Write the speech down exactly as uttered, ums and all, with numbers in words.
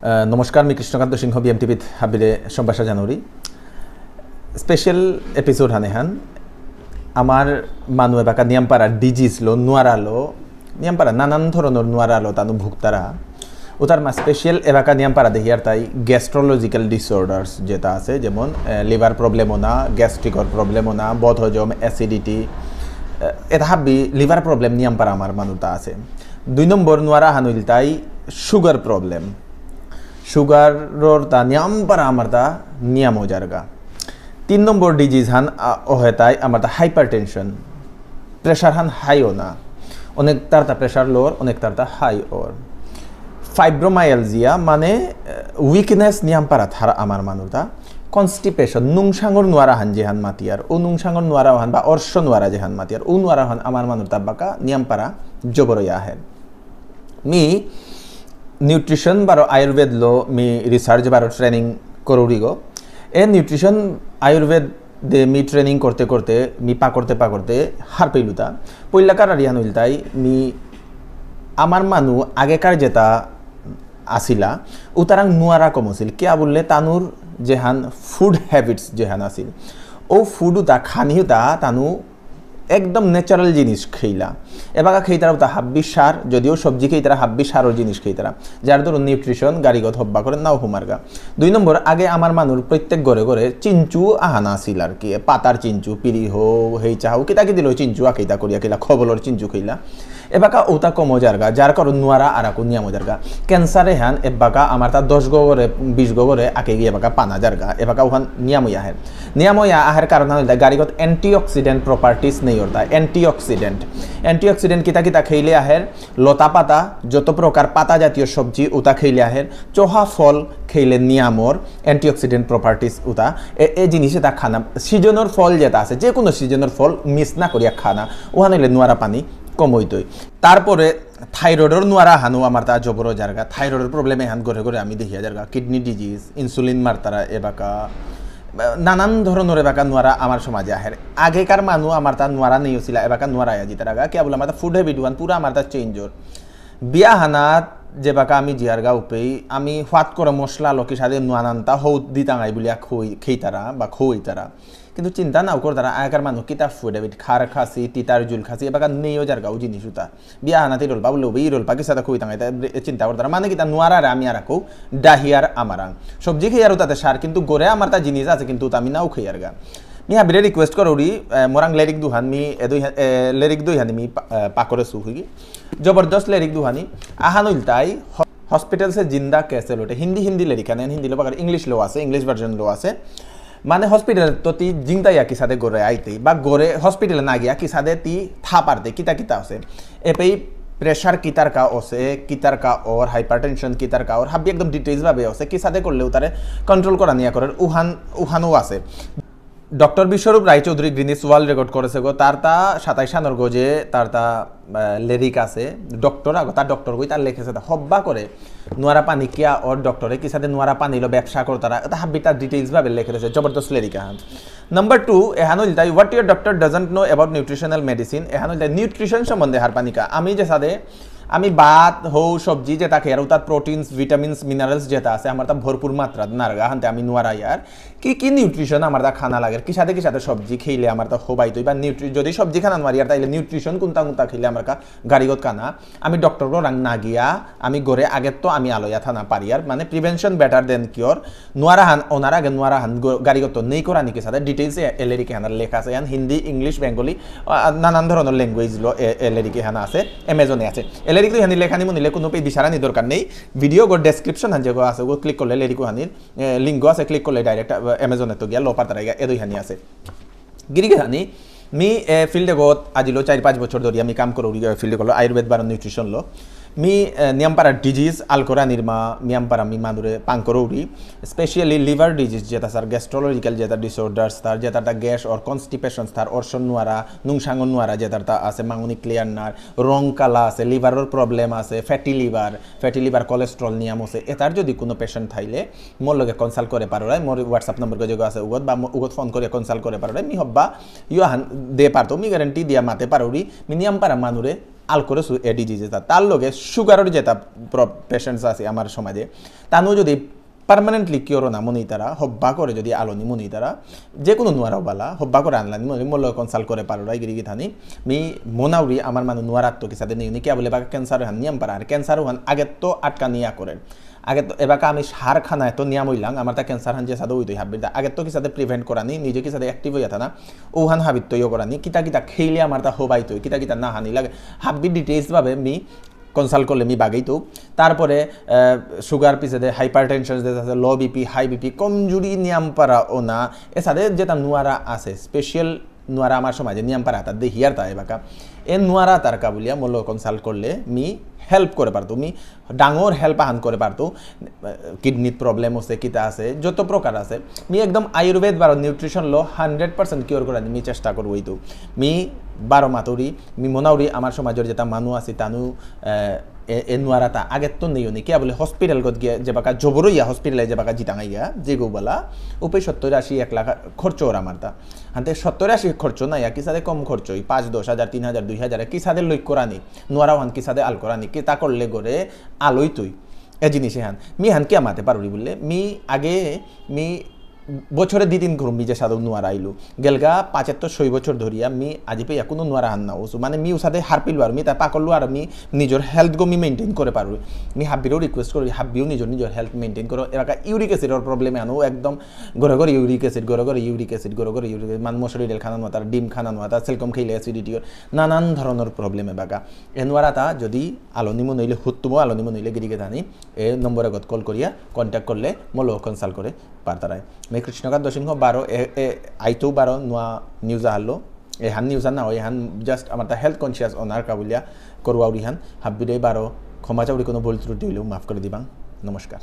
আহ, নমস্কার, মি কৃষ্ণকান্ত সিংহ, বিএম টিভিত হাবিরে সম্ভাষা জানুরি। স্পেশাল এপিসোড হানে হান, আমার মানু এবাকা নিয়াম পারা ডিজিজ লো, নোয়ারা লো, নিয়াম পারা নানান ধরনের নোয়ারা লো তানু ভুগতারা। উতার মা স্পেশাল এবাকা নিয়াম পারা দেখিয়ার তাই গ্যাস্ট্রোলজিক্যাল ডিসঅর্ডার্স যেটা আছে, যেমন, আহ, লিভার প্রবলেম না, গ্যাস্ট্রিকর প্রবলেম না, বদহজম, অ্যাসিডিটি, আহ, এটা হাবি লিভার প্রবলেম নিয়াম পারা আমার মানুতা আছে। দুই নম্বর নোয়ারা হান ইলতাই সুগার প্রবলেম। সুগারর তা নিয়াম পারা আমার তা নিয়াম ও জারগা। তিন নম্বর ডিজিজ হান, আ, ও হেতাই আমার তা হাইপারটেনশন। প্রেশার হান হাই ও না। অনেক তার তা প্রেশার লোর, অনেক তার তা হাই ওর। ফাইব্রোমায়ালজিয়া মানে, আহ, উইকনেস নিয়াম পারা থার আমার মানুর তা। কনস্টিপেশন, নুংসাঙর নোয়ারা হান যেহান মাতিয়ার, ও নুংসাঙর নোয়ারা হান বা অর্শ নোয়ারা যেহান মাতিয়ার, ও নোয়ারা হান আমার মানুর তা বাকা নিয়াম পারা জবর ইয়া হেন। মি নিউট্রিশন বারো আয়ুর্বেদ লো মি রিসার্চ বারো ট্রেনিং করুরিগো। এ নিউট্রিশন আয়ুর্বেদ দে মি ট্রেনিং করতে করতে, মি পা করতে পা করতে হার পেইলুতা। পইলা কারারি হান ইলতাই মি আমার মানু আগেকার যেটা আসিলা, উতারাং নোয়ারা কম আছিল। কিয়া বুললে তানুর যেহান ফুড হ্যাবিটস যেহান আছিল, ও ফুড উতা খানি উতা তানু একদম ন্যাচারাল জিনিস খেইলা। এবাকা খেইতারা উতা হাব্বি সার, যদিও সবজি খেইতারা হাব্বি সারর জিনিস খেইতারা। যার ধরুন নিউট্রিশন গারিগত হব্বা করে নাও হুমারগা। দুই নম্বর, আগে আমার মানুর প্রত্যেক ঘরে ঘরে চিঞ্চু আহানা আছিল আর কি। পাতার চিঞ্চু, পিরি হো, হেইচা হো, কিতা কি দিল চিঞ্চু আকেইতা করিয়া খেইলা, খবলর চিঞ্চু খেইলা। এবাকা ওটা কমো জারগা, যার কারণ নোয়ারা আরাকু নিয়ামো জারগা। ক্যান্সার এহান এবাকা আমার তা দশ গো করে, বিশ গো করে আকে গিয়ে এবাকা পানা জারগা, এবাকা ওহান নিয়ামো আহের। নিয়ামো আহের কারণ হইল গারিগত অ্যান্টিঅক্সিডেন্ট প্রপার্টিজ নেই ওর তা, অ্যান্টিঅক্সিডেন্ট। অ্যান্টিঅক্সিডেন্ট কিতা কিতা খেইলে আহের, লতা পাতা, যত প্রকার পাতা জাতীয় সবজি উতা খেইলে আহের, চোহা ফল খেইলে নিয়ামর, অ্যান্টিঅক্সিডেন্ট প্রপার্টিজ উতা। এ, এ জিনিস এটা খানা, সিজনের ফল যেটা আছে, যে কোনো সিজনের ফল মিস না করিয়া খানা, ওহান হইলে নোয়ারা পানি কম হইতই। তারপরে থাইরয়েডর নোয়ারা হানু আমার তা জবর জারগা, থাইরয়েডর প্রবলেম এহান ঘরে ঘরে আমি দেখিয়া জারগা, কিডনি ডিজিজ, ইনসুলিন মারতারা এবাকা, নানান ধরনের এবাকা নোয়ারা আমার সমাজে আহের। আগেকার মানু আমার তা নোয়ারা নেই ছিল, এবাকা নোয়ারা আয়া জিতারাগা, কি বলে আমার তা ফুড হ্যাবিট ওয়ান পুরা আমার তা চেঞ্জ ওর। বিয়া হানাত যেবাকা আমি জিয়ারগা উপেই, আমি ফাত করে মশলা লকি সাদে নোয়ানান্তা হৌ দিতাঙাই বুলিয়া খই-, খেইতারা বা খৌইতারা। কিন্তু চিন্তা নাও করতারা, আগেকার মানু কিতা ফুড হ্যাবিট, খার খাসি, তিতার জুল খাসি, এবাকা নেইও জারগাও জিনিস উতা। বিয়া হানাতে ইরোলপা বুললে, ওবে ইরোলপা কিসাদে খৌইতাঙাই, তা রে-, চিন্তা করতারা। মানে কিতা নোয়ারা রে আমি আর কৌ, ডাহিয়ার আমারাং। সবজি খেয়ারও তাতে সার, কিন্তু গরে আমার তা জিনিস আছে, কিন্তু তা আমি নাও খেয়ারগা। মি হাবিরে রিকোয়েস্ট করুরি, এ, মোরাং লেরিক দুহান, মি এ দুই হা-, এ, লেরিক দুই হানি মি পা-, এ, পাকরে সু হইগি। জবরদস্ত লেরিক দুহানি, আহান ইলতাই, হ-, হসপিটাল সে জিন্দা কেসে লোটে। হিন্দি, হিন্দি লেরিক আনে, হিন্দি লো বাগার ইংলিশ লো আছে, ইংলিশ ভার্সন লো আছে। মানে হসপিটাল তো তি জিংতা ইয়া কিসাদে গরে আইতে, বা গরে হসপিটালে না গিয়া কিসাদে তি থা পারতে, কিতা কিতা আছে। এপেই প্রেশার কিতার কা আছে, কিতার কা ওর, হাইপারটেনশন কিতার কা ওর, হাবি একদম ডিটেইলস ভাবে আছে, কিসাদে করলে উতারে কন্ট্রোল করা নিয়া করের, উহান, উহানও আছে। ডক্টর বিশ্বরূপ রায়চৌধুরী গ্রিনিস ওয়ার্ল্ড রেকর্ড করেছে গো, তার তা সাতাইশ আনর গজে, তার তা, আহ, লেরিক আছে, ডক্টর আগো, তার ডক্টর গই, তার লেখেছে তা হব্বা করে, নোয়ারা পানি কিয়া ওর ডক্টরে, কিসাদে নোয়ারা পানি লো ব্যবসা করতারা, এটা হাব্বি তার ডিটেইলস ভাবে লেখে রয়েছে, জবরদস্ত লেরিক আহান। নাম্বার টু, এহান ইলতাই, what your doctor doesn't know about nutritional medicine, এহান ইলতাই নিউট্রিশন সম্বন্ধে হার পানিকা। আমি যে সাদে, আমি ভাত, হৌ, সবজি যেটা খেয়ে, আর তার প্রোটিনস, ভিটামিনস, মিনারেলস যেটা আছে, আমার তা ভরপুর মাত্রা নারগা, হানতে আমি নোয়ারা ইয়ার। কি কি নিউট্রিশন আমার তা খানা লাগে, কিসাদে কিসাদে সবজি খেলে আমার তা হবাই তো, বা নিউট্রি-, যদি সবজি খানা নোয়ারি আর তাইলে নিউট্রিশন কোনটা কোনটা খেলে আমার কা গারিগত কানা, আমি ডক্টর রাং না গিয়া, আমি গরে আগে তো আমি আলোয়া থানা পারি আর, মানে, prevention better than cure। Nuwara হান, ওনার আগে নোয়ারা হান গ-, গারিগত নেই করা নিকে সাথে ডিটেইলস এ, এ লেরিক এহান লেখা আছে, এহান হিন্দি, ইংলিশ, বেঙ্গলি, আ, নানান ধরনের ল্যাঙ্গুয়েজ লো এ, এ লেরিক এহান আছে, অ্যামাজনে আছে। এ লেরিক তো এহানি লেখানি মনিলে কোনো পে দিশারানি দরকার নেই। ভিডিও গো ডেসক্রিপশন হান যেগো আছে, গো ক্লিক করলে লেরিক হানির, এ, লিঙ্ক আছে, ক্লিক করলে ডাইরেক্ট, আ, অ্যামাজনে তো গিয়া লো পারতারা গিয়া, এ দুই হানি আছে। গিরিগিথানি, মি, এ, ফিল্ডে গত আজিলো চার পাঁচ বছর ধরি আমি কাম করুরি, এ, ফিল্ডে গলো আয়ুর্বেদ বারো নিউট্রিশন লো। মি, এ, নিয়ামপারা ডিজিজ আলকোরা নির্মা, নিয়ামপারা মি মানুরে পাং করুরি। Specially liver disease যেটা স্যার, গ্যাস্ট্রোলজিক্যাল যেটা ডিসঅর্ডার্স তার, যেটা তা গ্যাস অর কনস্টিপেশন তার, অর্শন নোয়ারা, নুংসাঙ্গন নোয়ারা যেটা তা আছে, মাঙ্গনি ক্লিয়ার নার, রং কালা আছে, লিভারর প্রবলেম আছে, fatty liver, fatty liver cholesterol নিয়াম আছে, এটার যদি কোনো পেশেন্ট থাইলে মোর লগে কনসাল্ট করে পারো রায়, মোর WhatsApp নম্বর গজে আছে উগত, বা মো-, উগত ফোন করে কনসাল্ট করে পারো রায়, মি হব্বা ইয়ো হান দে পারতো, মি গ্যারান্টি দিয়া মাতে পারো রি, মি নিয়াম পারা মানুরে আল করেসু এ ডিজিজ এতা, তার লগে সুগারর যেতা পেশেন্টস আছে আমার সমাজে, তানু যদি পার্মানেন্টলি কিওর না মনিতারা, হব্বা করে যদি আলো নি মনিতারা, যে কোনো নুয়ারাও বালা, হব্বা করে আনলানি মনে মোর লগে কনসাল্ট করে পারো রাই গিরি গিথানি। মি মনাউরি আমার মানু নুয়ারাত তো কিসাদে নেই নি, কিয়া বুলে বাকা ক্যান্সার হান নিয়াম পারা, আর ক্যান্সার হান আগে তো আটকা নিয়া করে। আগে তো এবাকা আমি সার খানা এত নিয়াম হইলাম, আমার তা ক্যান্সার হান যে সাদে হইতই হাব্বির তা। আগে তো কিসাদে প্রিভেন্ট করানি, নিজে কিসাদে অ্যাক্টিভ হইয়া থানা, ওহান হাবিত তৈও করানি, কিতা কিতা খেইলে আমার তা হবাই তৈ, কিতা কিতা না হানি লাগে, হাব্বি ডিটেইলস ভাবে মি কনসাল্ট করলে মি বাগেই তো। তারপরে সুগার পিছে দে, হাইপার টেনশন দে, লো বিপি, হাই বিপি, কমজুরি নিয়াম পারা ও না, এসাদে যেতা নুয়ারা আছে, স্পেশাল নুয়ারা আমার সমাজে নিয়াম পারা তার দেহিয়ার তা এবাকা। এ নুয়ারা তার কাবুলিয়া মোর লগে কনসাল্ট করলে মি হেল্প করে পারতো, মি ডাঙর হেল্প আহান করে পারতো। কিডনিত প্রবলেম আছে, কিতা আছে, যত প্রকার আছে, মি একদম আয়ুর্বেদ বারো নিউট্রিশন লো হান্ড্রেড পার্সেন্ট কিওর করানি মি চেষ্টা করবো। এই তো মি বারো মাতুরি, মি মনাউরি আমার সমাজের যেতা মানু আছে তানু, আহ, এ, এ নুয়ারাতা আগে তো নেই নি। কিয়া বুলে হসপিটাল গত গিয়া যেবাকা জবরইয়া হসপিটালে যেবাকা জিতাঙাইয়া, যে গোবালা, উপে সত্তর আশি এক লাখ খরচ ওর আমার তা। হানতে সত্তর আশি খরচ না, ইয়া কিসাদে কম খরচ, ওই পাঁচ দশ হাজার, তিন হাজার, দুই হাজার, কিসাদে লই করানি, নুয়ারাও হান কিসাদে আল করানি, কিতা করলে গরে আলোই তুই। এ জিনিস এহান। মি হান কিয়া মাতে পারুরি বুললে, মি আগে, মি বছরে দি দিন ঘুরুম মি যে সাদে নুয়ারা আইলু। গেলগা পাঁচের তো ছয় বছর ধরিয়া মি আজি পেয়া কোনো নুয়ারা হান না ওসু। মানে মি উসাদে হারপিল বার, মি তা পাকলু আর মি নিজের হেলথ গো মি মেইনটেইন করে পারু। মি হাব্বিরও রিকোয়েস্ট করি, হাব্বিও নিজের নিজের হেলথ মেইনটেইন করো। এবাকা ইউরিক অ্যাসিডর প্রবলেম আনো একদম ঘরে ঘরে ইউরিক অ্যাসিড, ঘরে ঘরে ইউরিক অ্যাসিড, ঘরে ঘরে ইউরিক অ্যাসিড, মান মসুরি ডাল খানা নোয়াতার, ডিম খানা নোয়াতার, সেলকম খেলে অ্যাসিডিটি, নানান ধরনের প্রবলেম এবাকা। এ নুয়ারাতা যদি আলো নিমন হইলে, হুত্তুমো আলো নিমন হইলে গিরিগে থানি, এ নম্বরে গত কল করিয়া কন্ট্যাক্ট করলে মোর লগে কনসাল্ট করে পারতারাই। মি কৃষ্ণকান্ত সিংহ বারো, এ, এ, আইতো বারো নোয়া নিউজ আহারলো। এহান নিউজ আর না হয়, এহান জাস্ট আমার তা হেলথ কনসিয়াস অনার কাবুলিয়া করুয়াউরি হান। হাব্বিরে বারো ক্ষমা চাউরি কোনো ভুল ত্রুটি হইলেও মাফ করে দিবাং। নমস্কার।